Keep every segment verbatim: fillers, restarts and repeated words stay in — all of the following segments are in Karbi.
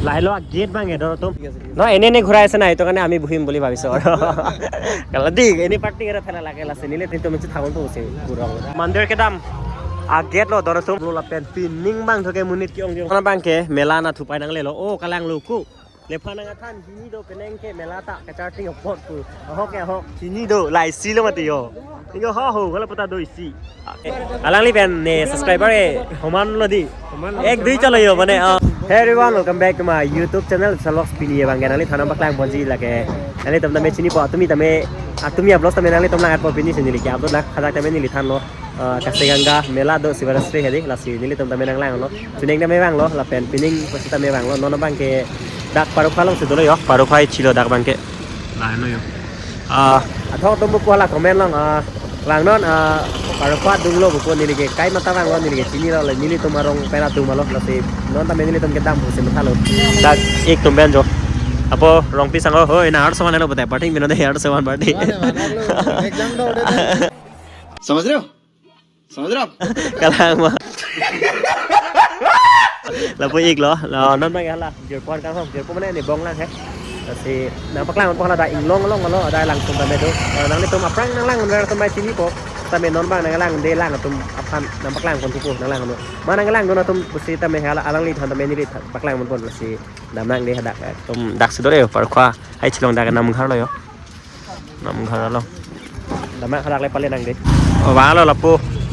Lahelo a-gate abang ke do tum. ঠিক আছে, ঠিক আছে। No, এনে এনে ঘুৰাই আছে না, এইটো কাৰণে আমি বহিম বুলি ভাবিছো আৰু। Kalau di, ini party kira thela lake lasi nelitum mesti thagon po si kurang. Mandir kedam a-gate lo do tum lo lapen pining abang thoke monit ke-ong ke-ong. Mana abang ke mela nathupai nanglelo. Oh, kalang lo ku. Lephan nang athan hini do penang ke mela ta kacharting apot pu. Ahok ke ahok hini do lai si lo mati yo. Ingo ho ho kalau pata do isi. Alangli pen ne subscriber e homan lo di. Ek dui chalo yo mane. Hey everyone, welcome back to my YouTube channel Salok. Pini abang ke nangli than nangpaklang ponji lake. Nanglitum tame chinipo, atumi tame, atumi a-vlog tame nanglitum lang-etpo, pini si neli ke-upload lang, hadak tame neli thanlo. Ah, Kasiganga mela do Sivarastri hedi, lasi nelitum tame nanglanglo. Chuneng tame vanglo, lapen pining pusi tame vanglo. Non abang ke dak Parokha alongsi dolo yo, Parokha ichilo dak abang ke. Lahelo yo. Ah, athong atum pu hala comment along, ah, vangnon, ah, Parokha adung lo pu neli ke kai mata vanglo, neli ke chinilo, le nelitum arong pen adung ma lo, lasi non tame nelitum kedam pusi mathalo. Dak ik tum pen jo. Apo Rongpi sangho, hoi, na arso man lo bata, party bino de arso man party. Mane, mane, lo, ek jang do de. समझ रहे हो? समझ रहे हो आप? Kalang ma. Lapu iklo, lo non abang hala, jirpo kan ho, jirpo mane ne bong lang he. Lasi nangpaklang po hala da inglong long lo, da langsung tame do. Eh, nanglitum aphrang nanglang, nangtum mai chinipo. Tame non abang nanglang de lang atum aphan nangpaklang pon thupo nanglang lo. Ma nanglang do atum pusi tame hala alangli than tame neli than paklang pon lasi dam nang de hadak, eh, tum dak si do re Parokha. Hai chilong dak Namghar lo yo. Namghar along. Dam nang hadak le pale nang de. Oh, vanglo lapu.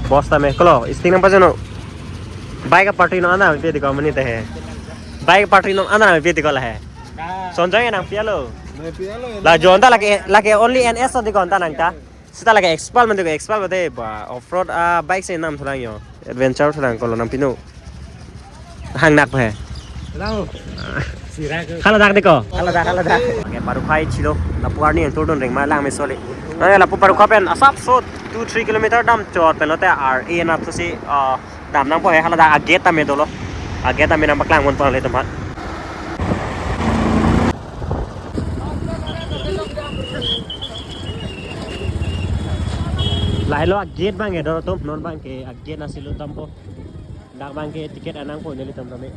Boss tame kolo, sting nangpajono. Bike party non ana pe di ko mani te he. Bike party non ana pe di ko la he. Sonjang nangpi lo. Nangpi lo. La jonta lake, lake only N S di ko anta nang ta. Sita lake Xpulse mandi ko, Xpulse mandi ba off-road, ah, bike si namthulang yo. Adventure thulang kolo nangpino. Hang nak pa he. Lang. Sira ke. Hala dak de ko. Hala dak, hala dak. Okay, Parokha ichilo. Lapu arni entur dun ring ma lang me soli. Nang lapu Parokha pen asapso two three kilometer damchot pen lote ar e na thusi, ah, dam nangpo he, hala dak a-gate tame dolo. A-gate tame nangpaklang pon pon le teman. Lahelo a-gate abang ke do tum, non abang ke a-gate nasi lo dampo. Dak abang ke ticket anang po nelitum tame.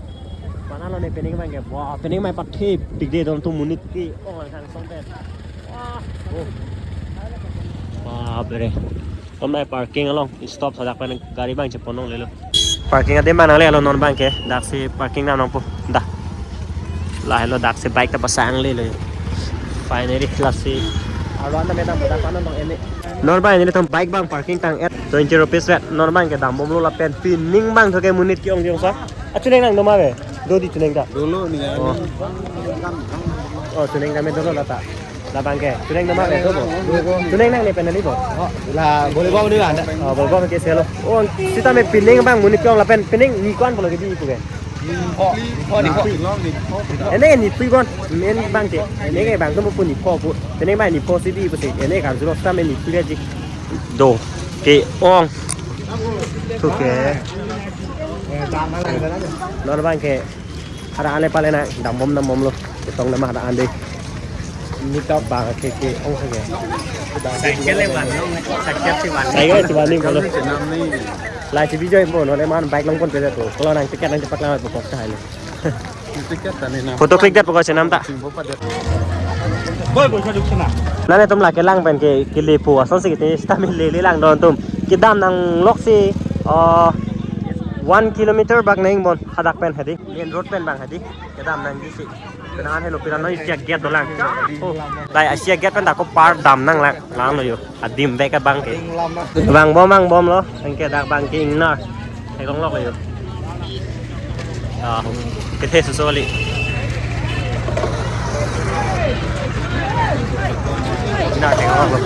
Mana lo ne pining abang ke. Wah, pining mai pathe pik de do tum, monit ke-ong lang sang song pen. Wah. Oh. Wah, bere. Tum nai parking along stop hadak pen gari abang chepon longlelo. Parking adim abang nanglelo non abang ke, dak si parking dam nangpo. Da. Lahelo dak si bike ta pasang lelo. Finally, lasi aru anta medam dak panon dong ene. Non abang nelitum bike abang parking tang-et twenty rupees vet. Non abang ke dambomlo lapen pining abang thoke monit ke-ong ke-ong sa. Achuneng nang do ma ve. Do di chuneng ta. Dolo ni ya. Oh. Oh, chuneng tame dolo lata. Labang ke, chuneng nama ke do bo. Chuneng nang ne pen neli bo. Oh, la volleyball ni anda. Oh, volleyball ke selo. Oh, sitame pining abang monit ke-ong lapen pining ni ko-an pulo ke di pu ke. Nipho, nipho, nipho. Ene nipho bon, men abang ke. Ene ke abang tum pu nipho pu. Pining abang nipho si di pu si. Ene kan sulo sitame nipho ji. Do. Ke-ong. Oke. Non abang ke. Hadak an le pale nang dambom dambomlo. Ketong nama hadak an de. Ni ta bang ke ke-ong ke. Cycle le van lo, cycle si van. Cycle si van ni kolo. Lai si video impo non le man bike long pon pe to. Kolo nang ticket nangchepaklang po kok ta hai lo. Ticket ta ni na. Photo click det po ko chenam ta. Boy, boy, sa duk sana. Nane tum lake lang pen ke, kelepo asonsi kete sitame lele lang do tum. Kedam nanglok si, uh, one kilometer bak neng bon hadak pen hedi. Main road pen abang hedi. Kedam nangji si. Penang an helo piran lo isi a-gate dolang. Oh, lai isi a-gate pen dak ko par dam nanglang, langlo yo. Adim bek abang ke. Abang bom, abang bomlo. Anke dak abang ke ingnar. Theklonglo yo. Ah, kethe suso kali. Ingnar theklonglo.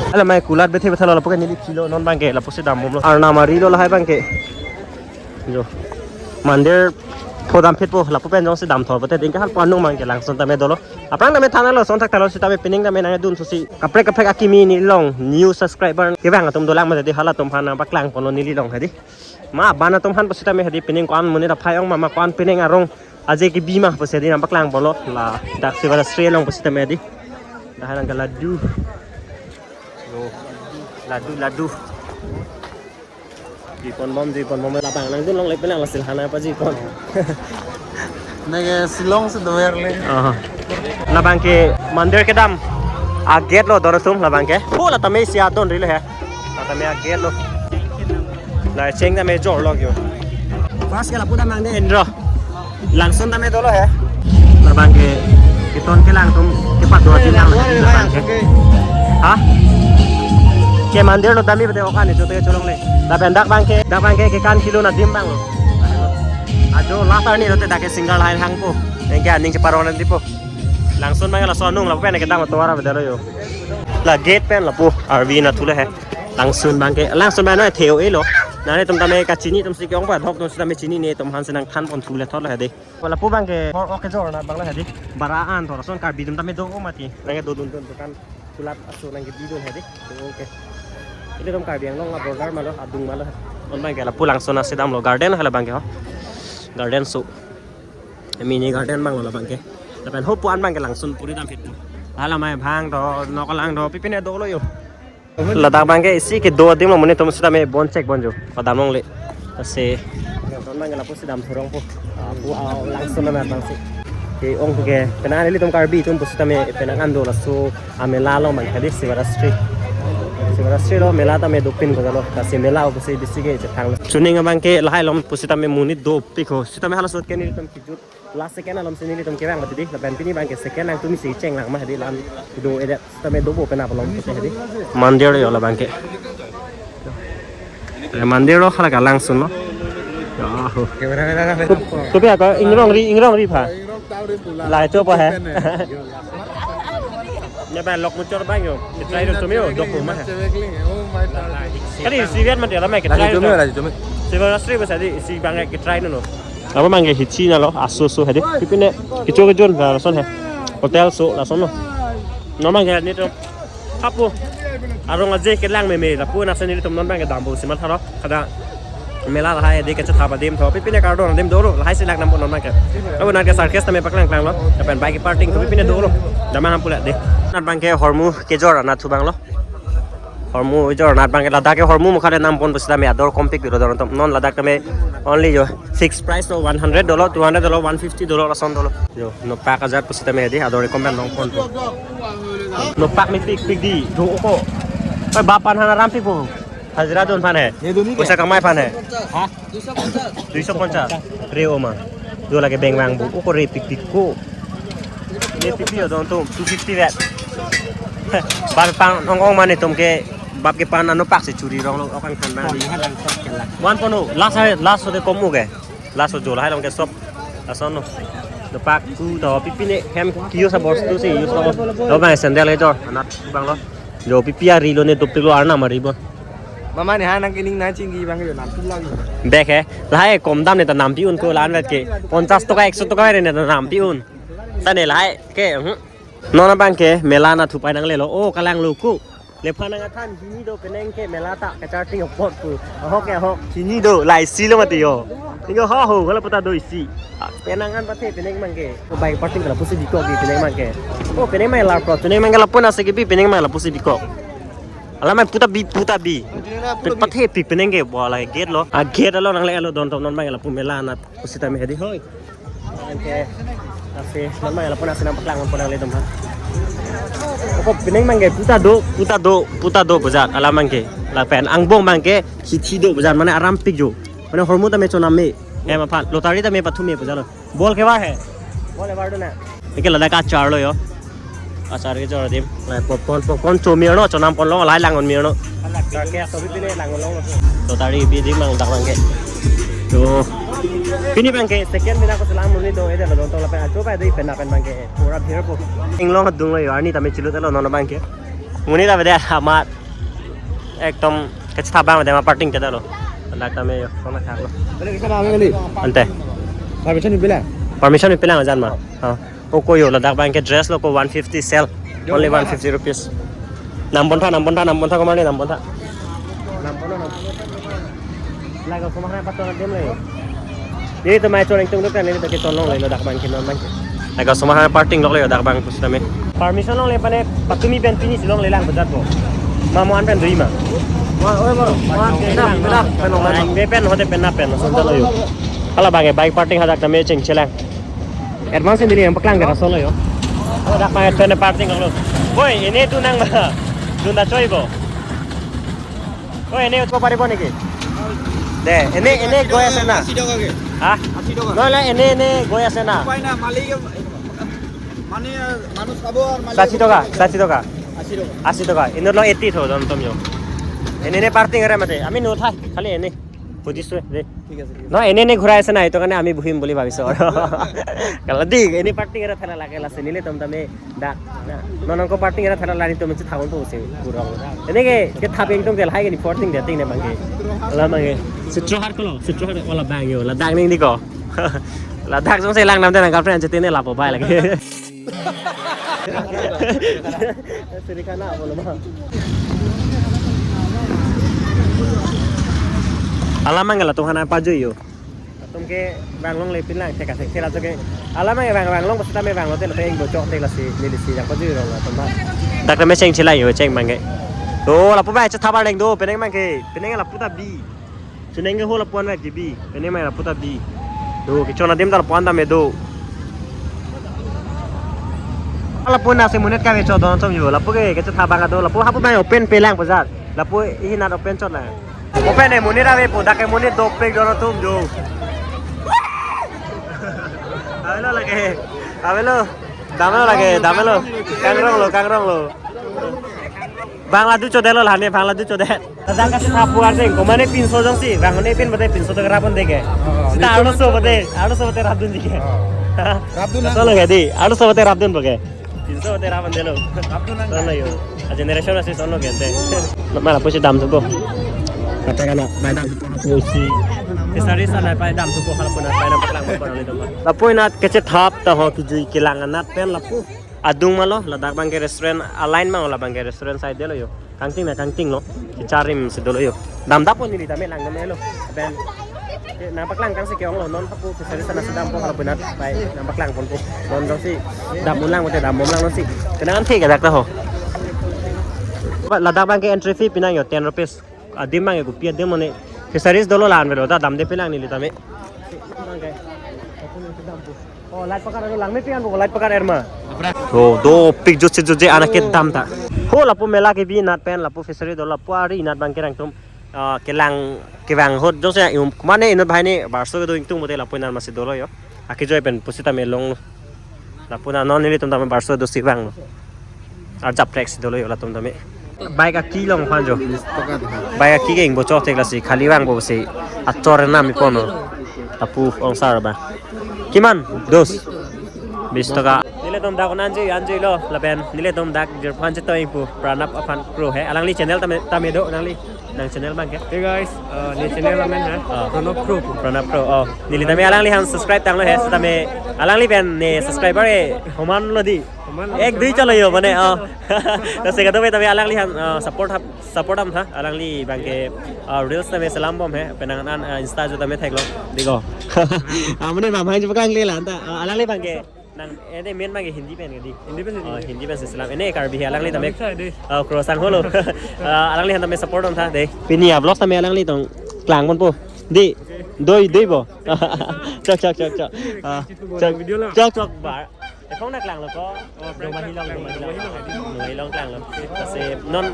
Hala mai kulat bethe bethalo lapu ke neli kilo non abang ke lapusi dambomlo. Arnam arilo lahai abang ke. Jo. Mandir pho damphitpo, lapu pen jongsi damthor pote dingke hal pon nung abang ke langson tame dolo. Aphrang tame thanlo, son thakthalo sitame pining tame nangdun thusi. Kaprek kaprek akimi neli along new subscriber kevang atum dolang mate halatum aphan nangpaklang ponlo neli along hedi. Ma ban atum aphan pusitame hedi pining ko-an monit aphai ong ma, ma ko-an pining arong aje kebi ma pusi hedi nangpaklang ponlo. Ladak Sivarastri along pusitame hedi. Dak nang ke ladu. Yo. Ladu, ladu. Jui pon bom, jui pon bom, labang nangdun longle penang lasi lahana pa jui pon. Neke Shillong si dover le. Oh. Labang ke mandir kedam agate lo don atum labang ke. Oh, la tame isi adon rilo he. La tame agate lo. La cheng tame jor lo yo. First ke lapu damnang de. Indro. Langsun tame dolo he. Labang ke keton kelang atum kepado adim nang labang ke. Ha? Ke mandir lo dam-i bete okan ni chote cholongle. Lapen dak abang ke, dak abang ke kekan kelun adim abang lo. Ajo last arni lote dak ke single line hangpo. Anke aning cheparong nantipo. Langsun abang laso anung lapu pen kedam atovar avedetlo yo. La gate pen lapu arvi na thule he. Langsun abang ke, langsun abang na theo elo. Nangtum tame kachini atum si ke-ong pa dok atum si tame chinine atum aphan si nangthan pon thule thotlo he de. Lapu abang ke hor ok kejor anat abang lo he de. Bara an thor ason Karbi atum tame do o mati. Nangke dodun dun dukan. Tulap aso nangke bidun he de. Okay. Ilitum Karbi Anglong a-border ma lo, adung ma lo. Non abang ke lapu Langsun asi damlo, garden hala abang ke ho. Garden so. Mini garden abang lo labang ke. Lapen hopu an abang ke Langsun puri dam phit. Hala mai bhang do, nok lang do, pipine dolo yo. Ladak abang ke isi kedo adim lo, monit atum sitame bon chek bon jo. Padam longle. Lasi non abang ke lapusi dam thurong po. Apu a Langsun anat abang si. Ke-ong ke penang ilitum Karbi atum pusitame penang an do laso amela lo man kadi Sivarastri. Sivarastri lo mela tame dopin ko lo. Lasi mela pusi bisi ke chethang lo. Chuning abang ke lahai along pusitame monit dopik ho. Sitame halaso ke nelitum kijut. Last second alom si nelitum kevang mati di. Lapen pini abang ke second nangtum isi cheng lang ma di lan do edet. Tame dobo penap alom pute hedi. Mandir yo labang ke. Eh, mandir lo hala ke Langsun lo. Ya, ho. Tupi ako ingrong ri, ingrong ri pha. Lai cho pa he. Ne ba lok muchor abang yo. Ke try tum yo, dok ma he. Kali si viat mati alam ke try tum. Sivarastri basa di si abang ke try no. Lapu abang ke hichi na lo, aso so hedi. Pipine kecho kejon lason he. Hotel so lason lo. Non abang ke nitum. Hapu. Arong aje kelang meme lapu nasi nelitum non abang ke dampo si mathalo. Kada mela lahai de kechetha adim tho. Pipine kardom adim dolo. Lahai si lak nampo non abang ke. Lapu nat ke circus tame paklang klang lo. Lapen bike parking tho pipine dolo. Damnang pula de. Nat abang ke hormu kejor anat thu abang lo. Hormu ejor anat abang ke ladak ke hormu mukha le nam pon pusitame ador kompik pilo don atum. Non ladak tame only yo fixed price lo one hundred dolo, two hundred dolo, one fifty dolo, lason dolo. Yo, nopak ajat pusitame hedi ador kom pen long pon. Nopak mepik pik di, do ko. Oi, bap aphan han aram pik po. Hajira don aphan he. Ye doni ke? Poisa kamai aphan he. Ha? Duiso ponchas. Re oma. Do lake beng vang bu. Oko re pik pik ko. Re pik pik yo don atum two fifty vet. Bap aphan ong ong mane atum ke bap ke aphan nopak si churi rong lo okan khan na. Pon ha lang sok ke la. One pono. Last hai, last so de kom mu ke. Last so jo lahai along ke shop. Lason lo. Nopak ku to pipine hem kio sa bostu si use lo. Lo abang sandal ke jor. Anat abang lo. Jo pipi ari lo ne dopik lo arnam ari bo. Mama ne ha nang kining na chingki abang yo nam pin lagi. Bek he. Lahai kom dam ne ta nampi un ko lan vet ke. Ponchas toka, ekso toka re ne ta nampi un. Ta ne lahai ke, hmm. Non abang ke mela na thupai nanglelo. Oh, kalang lo ko. Lephan nang athan hini do penang ke mela ta kacharting apot pu. Ahok ke ahok hini do lai si lo mati yo. Ingo ho ho kala puta do isi. Ah, penang an pathe penang abang ke. Oh, bike parking kala pusi bikok di penang abang ke. Oh, penang abang lar pro penang abang ke lapu nasi kebi penang abang lapusi bikok. Alam mai puta bi, puta bi. Pe-, pathe pi penang ke bo la gate lo. Ah, gate lo nangle lo don atum non abang lapu mela anat pusitame hedi hoi. Anke, nasi, non abang lapu nasi nam paklang pon nanglitum ha. Oko penang abang ke puta do, puta do, puta do pu ajat alam abang ke. Lapen angbong abang ke hithi do pu ajat mane aram pik jo. Mane hormu tame chonam me. Hem aphan, lottery tame pathu me pu ajat lo. Ball kevar he. Ball evar do na. Anke ladak achar lo yo. Achar kejor adim. Lahai popcorn, popcorn chomir no, chonam pon lo, lahai lang-un mir no. Ke aso pipine lang-un lo. Lottery bi adim abang dak abang ke. To. Pini abang ke second bina ko selam murni do, ede lo don atum lapen ajo pa de penap pen abang ke. Pura bhir po. Inglong adung lo yo, arni tame chilut lo non abang ke. Muni ta bede amat. Ekdom kechetha abang de ma parting kedalo. Andak tame yo, kona khak lo. Balik ke sana, balik. Ante. Permission ni bila? Permission ni bilang ajan ma. Ha. Oko yo ladak abang ke dress lo ko one fifty sell. Only one fifty rupees. Nam pon tha, nam pon tha, nam pon tha, komane nam pon tha. Nam pon tha, nam pon tha. Laga somar hai patong dem le. Nelitum mai chon ingtung dok kan nelitum ke chon longle ladak abang ke non abang ke. Laga somar hai parting longle ladak abang pusitame. Permission longle pane patumi pen pini si longle lang pu ajat bo. Ma mo an pen dui ma. Wa, oi, bro. Mo an ke lang, lang, pen long lang. Be pen hote pen na pen son jalo yo. Hala abang ke bike parting hadak tame chengche lang. Advance neli nangpaklang ke laso lo yo. Oh, dak ma train parking lo. Oi, ene tu nang ma. Tu na choi bo. Oi, ene utko paribo niki? De, ene, ene goi ase na? আশি টকাকে। Ha? আশি টকা। Nola, ene, ene goi ase na? উপায় নাই, মালিকে মানে মানুষ খাব আর মালিকে ষাঠি টকা, ষাঠি টকা। আশি টকা। আশি টকা। Inut lo eighty tho, don tom yo. Ene, ene parking area mate. Ami no thai, khali ene. বুজিছো দে। ঠিক আছে, ঠিক আছে। নহয়, এনে এনে ঘূৰাই আছে না, এইটো কাৰণে আমি বহিম বুলি ভাবিছো আৰু। Kalau di, ene parking area thela lake lasi nelitum tame dak. Na, non ko parking area thela lari tum si thagon po si kurang. Ene ke, ke thap ingtung ke lahai ke ni parking dia ting ne bangke. Ala bangke. Sitrohar ko lo, Sitrohar wala bang yo, ladak ning di ko. Ladak jong si lang nam de nang girlfriend chete ne lapu bai lagi. Suri kana bolo ma. Alam mangala tu hana paju yo. Atum ke bang longle pinlang thek thek thela to ke. Alam mang bang bang long pasti tame bang lo tel peng bocok tel si neli si yang paju rong atum ba. Dak tame cheng chilai yo cheng mangke. To lapu ba cha thabar leng do penang mangke. Penang lapu ta bi. Chuneng ke ho lapu-an ke bi, penang mai lapu ta bi. Do, kechon adim ta lapu-an tame do. Lapu na si monit kave cho don chom yo, lapu ke kecho thabang do, lapu hapu mai open pelang pajat. Lapu ihin at open chot na. Open e monit ave po, dak ke monit dopik don atum jo. Avelo lake, avelo. Damlo lake, damlo. Kangrong lo, kangrong lo. Bangla du chodelo lane, bangla du chode. Ladak ke seta puar jeng, komane pinso jongsi, bang ne pin bate pinso to rapon deke. Seta arloso bate, arloso bate rapdun deke. Rapdun lang. Solo ke di, arloso bate rapdun bake. Pinso bate rapon delo. Rapdun lang. Solo yo. A generation asi solo gente. Mala pusi dam tuko. Kata kana, bai dam tuko pusi. Fisheries ana bai dam tuko hal puna bai dam paklang puna ni dam. Lapu inat kechethap ta ho kijui kelang anat pen lapu. Adung malo, ladak bangke restaurant, a-line ma labangke restaurant side delo yo. Kangting na kangting lo, kicharim si dolo yo. Dam dapon neli tame lang dame lo. Ben, nangpaklang kang si ke-ong lo, non hapu fisheries ana si dampo halapu inat, bai, nangpaklang ponpo. Non jongsi, dam unlang bote dam bomlang non si. Kenangan thik adak ta ho. Ba, ladak bangke entry fee pinang yo, ten rupees. Adim bangke kopi adim mane. Fisheries dolo lan velo, ta damde pinang neli tame. Oh, light pakar ado lang me pian bo light pakar erma. To, dopik jutsi jutsi anak ke dam ta. Ho lapu mela kebi inat pen lapu fishery do lapu ari inat bangke nangtum, ah, kelang kevang ahut jongsi um, kumane inut bahai ni barso kedo ingtung bote lapu inat masi dolo yo. Akejoi pen pusitame longlo. Lapu na non nelitum tame barso do si vanglo. Arjap tracks dolo yo latum tame. Bike aki long phan jo. Bike aki ke ingbo chok thek lasi khali vangpo si. Achor nam ipono. Lapu ongsar ba. Kiman? Dos. Bis taka. Nelitum dak nanji anji lo lapen nelitum dak jirphan chito ingpu Pranab aphan kro he. Alangli channel tame tame do alangli. Nang channel bangke. Hey guys, uh, ne channel amen ha. Ah. Pranab Pro. Pranab Pro. Oh, neli tame alangliphan subscribe tanglo he. Tame alangli pen ne subscriber e homan lo di. Homan lo. Ek dui cholo yo mane. Oh. Lasi kadokave tame alangliphan, uh, support hap support ham tha. Alangli bangke, uh, reels tame selam bom he. Penang an, uh, Insta jo tame theklo. Diko. Amne namhai jo paklang le lan ta. Uh, alangli bangke. Nang, ede main bangke Hindi pen ke di. Hindi pen, oh, Hindi. Hindi pen si selam. Ene Karbi he alangli tame. Bisa de. Oh, cross ang holo. Ah, alangliphan tame support om tha de. Pini a vlog tame alangli tong klang ponpo. Di. Oke. Doi, doi bo. Chok, chok, chok, chok. Ah, video lang. Chok, chok, ba. Ephong na klang lo ko. Oh, prank. Doma hilong, doma hilong. Doma hilong klang lo. Kasi non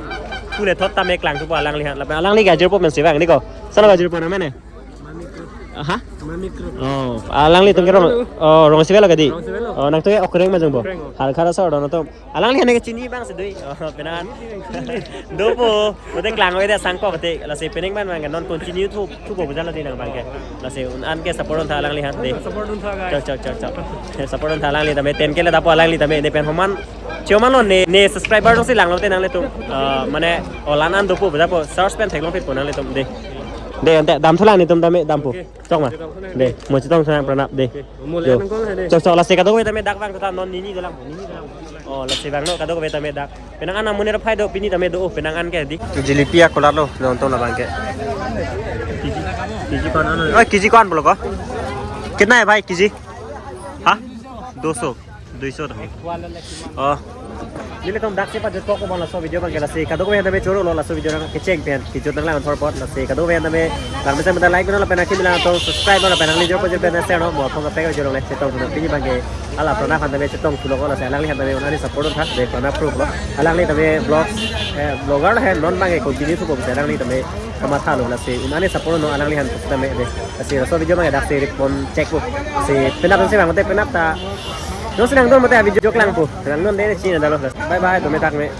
pule thot tame klang thupo alangliphan. Lapen alangli gajir po men si bang ni ko. Sana gajir po na mene. Aha? Mami Group. Oh, alanglitum ke rong, oh, rong sivel lagi di? Rong sivel lo. Oh, nangtum ke Okreng ma jong bo? Okreng, oh. Hal khara sa don atum. Alangliphan ke chini bang si dui. Oh, penang. Dopo, bote klang oi de sangkok te. Lasi penang ban bang non continue thu, thupo bujalo di nang bangke. Lasi un-an ke support on tha alangliphan de. Support on tha, guys. Chok, chok, chok, chok. Support on tha alangli tame ten K le dapo alangli tame ne pen homan. Choman lo ne, ne subscriber dong si lang lo te nanglitum. Ah, mane olan an dopo bujapo search pen theklong pit po nanglitum de. De, ante dam thulang netum tame dampo. Oke. Chok ma. De, mo chetong sang Pranab de. Oke. Mo le. Jo. Nang kong hai de. Chok, chok, lasi kadokave tame dak bang tha non nini dolang. Nini dolang. Oh, lasi bang no kadokave tame dak. Penang an amonit aphai do pini tame do, oh, penang an ke di. Jalebi akola lo, nonton labang ke. Kg, kg kon ano? Oh, kg kon bolo ko? Kitna hai bhai kg? Ha? Doso. Duiso tame. Oh. Nelitum dak si pajut kok ko laso video bangke lasi. Kadokave tame choro lo laso video nang kecheng pen. Kijut nang lang thor pot lasi. Kadokave tame lang mesen mesen like no lapen nang kimi lang tong subscribe no lapen nang lijor pajut pen share no mo phong kape video le chetong no pini bangke. Hala Pranab aphan tame chetong thulok lo, lasi alangliphan tame un-an support thak, de Pranab Kro lo. Alangli tame vlogs, eh, vlogger lo he, non bang ke continue thupo pusi alangli tame kamatha lo, lasi un-an support non alangliphan pusi tame de. Lasi laso video bang ke daksi ri pon chek po. Lasi penap si bang mate penap ta. Jongsi nangdun mate video klangpo. Nangdunde chinine lo. Bye bye, dome thak me.